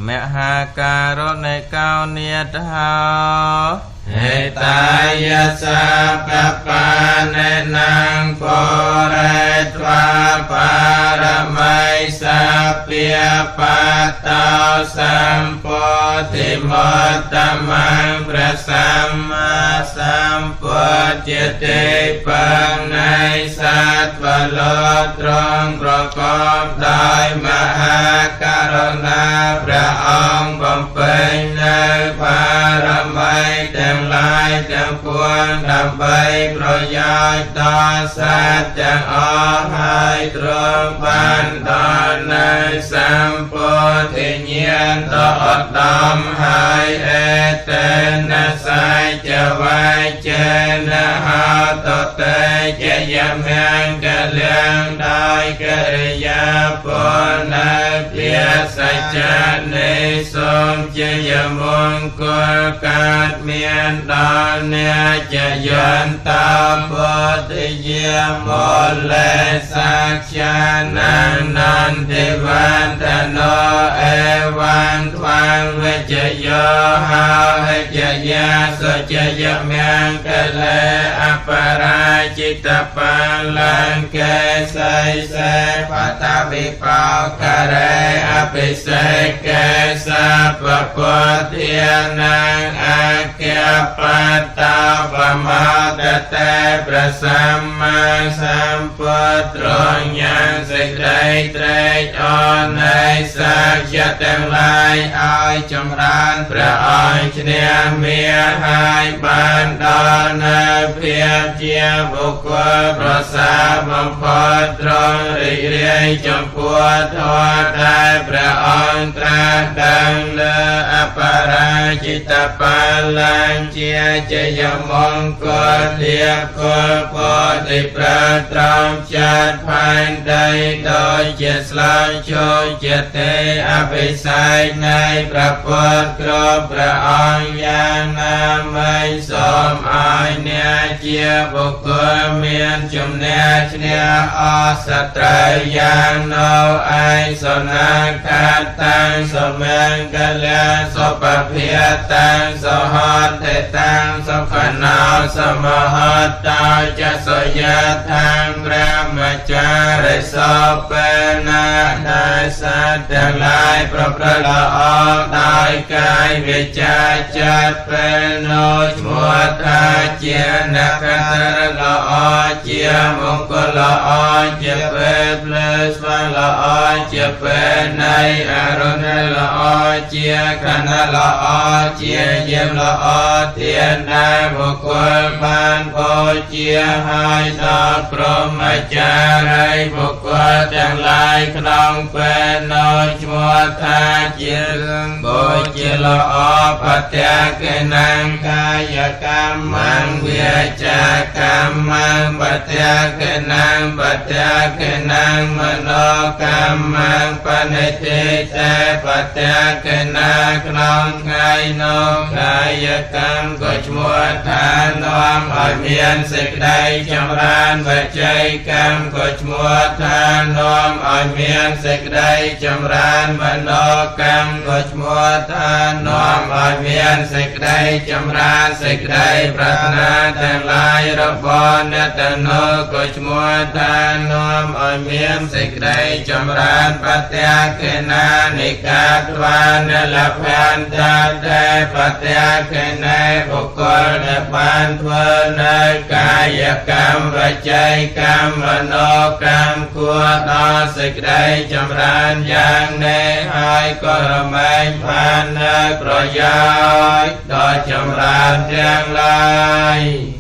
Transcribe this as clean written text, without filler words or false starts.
មហាករុណិកោនិតហោ ហេតាយសាពបានេនងបរិត្វាបារមីសាពាបតោសម្ពុទ្ធិមត្តមង្ព្រះសម្មាសម្ពុទ្ធទេបង្នៃសត្វលោកទ្រង់ប្រកបដោយមហាករុណាព្រះអង្គបំពេញនៅបារមីទាំងឡាយទាំងពួងដើម្បីប្រយោជន៍ដល់សត្វទាំងអស់ហើយទ្រង់បានដល់នៅសម្ពុទ្ធិញ្ញាណដ៏ឧត្តមហើយអេតេនសាចវាចេនហោតតេជយមង្គលំដោយកិរិយាពណ៌ពាសច្ចនិសូមជយមង្គលកើតមានដល់អ្នកជយន្តពុទ្ធយាមលេសាខ្យាននន្តិវន្តនោអេវੰថ្វាងវិជយោហោហិជយាសុជយមង្គលេអបរាជិតបាលង្កេសីសេបតវិបោករេអភិសេកេសាពពុទ្ធានងអាគ្យបតោបមោតតេព្រះសម្មាសម្ពុទ្ធទ្រង់យ៉ាងសេចក្តីត្រេកអរនៃសាក្យទាំងឡាយឲ្យចម្រើនព្រះអង្គឈ្នះមាហើយបានដល់នៅភាពជាបុគ្គលប្រសើរបំផុតទ្រង់រីករាយចំពោះធម៌ដែលព្រះអង្គត្រាស់ដឹងលើអបរាជិតបាលញ្ជាជយមង្គលធាគលពោធិប្រត្រង់ចាត់ផែនដីដូចជាស្លាចូលជាទេអភិសេកនៃព្រះពុទ្ធគ្រប់ព្រះអង្គយ៉ាងណាមិញសូមឲ្យអ្នកជាបុគ្គលមានជំនះឈ្នះអស់សត្រូវយ៉ាងនៅឯងសុណាខាតាំងសមង្គលាសុបភិតាំងសហតិតាំងសុខណោសមហតោចសុយថាងព្រះមចារិសោបេណាដែលសត្វទាំងឡាយប្រព្រឹត្តល្អដោយកាយវាចាចិត្តពេលនោះឈ្មោះថាជាអ្នកកតរល្អជាមង្គលល្អជាពេលភ្លើស្វាងល្អជាពេលនៃអរុណល្អជាខណៈល្អជាយាមល្អទានដែលបុគ្គលបានបូជាហើយដល់ព្រហ្មចារីបុគ្គលទាំងឡាយក្នុងពេលនោះឈ្មោះថាជារឿងបូជាល្អបត្យាកេនងកាយកម្មងវាចាកម្មងបត្យាកេនងបត្យាកេនងមโนកម្មងបនិតិតេបត្យាកេណាក្នុងថ្ងៃនោះកាយកម្មក៏ឈ្មោះថានាំឲ្យមានសេចក្តីចម្រើនវចីកម្មក៏ឈ្មោះថានាំឲ្យមានសេចក្តីចម្រើនមโนកម្មក៏ឈ្មោះថានាំឲ្យមានសេចក្តីចម្រើនសេចក្តីប្រាថ្នាទាំងឡាយរបស់អ្នកទាំងនោះក៏ឈ្មោះថានាំឲ្យមានសេចក្តីចម្រើនបត្យាកេណានិកាត្វានលភន្តាតេបត្យាកេណេបុគ្គលដែលបានធ្វើនៅកាយកម្មវចីកម្មមโนកម្មគួរដល់សេចក្តីចម្រើនយ៉ាងនេះហើយក៏រមែងបាននៅប្រយោជន៍ដល់ចម្រើនទាំងឡាយ។